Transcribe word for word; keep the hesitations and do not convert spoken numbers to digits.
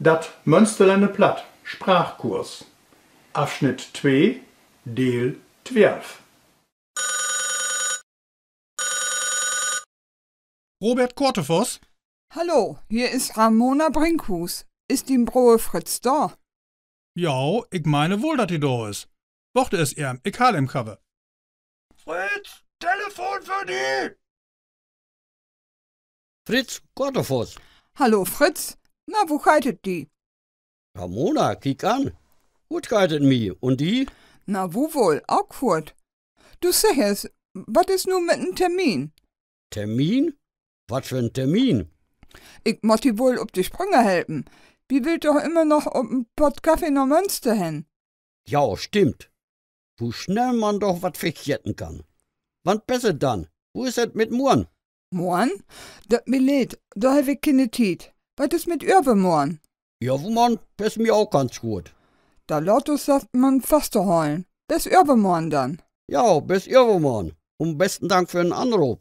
Dat Mönsterlänner Platt, Sprachkurs, Afsnitt twee, Deel twelf. Robert Kortefoss? Hallo, hier is Ramona Brinkhuus. Is dien Broer Fritz dor? Ja, ik meine woll, dat he dor is. Wacht eers even, ik haal em grad. Fritz, Telefon för di! Fritz Kortefoss. Hallo Fritz, na, wo geiht et di? Ramona, kiek an. Goot geiht et mi. Un di? Na, wo woll, ok goot. Du, segg eers, wat is nu mit en Termin? Termin? Wat för en Termin? Ik mutt di woll op de Sprünge helpen. Wi willt doch immer noch op en Pott Kaffee na Mönster hen. Ja, stimmt. Wo snell man doch wat vergeten kann. Wann passt et dann? Wo is et mit morn? Morn? Döt mi leed, dor heff ik kene Tiet. Wat is mit övermorn? Övermorn passt mi ok ganz goot. Dann laat us dat man fasthollen. Bes övermorn dann. Ja, bes övermorn. Un besten Dank för den Anroop.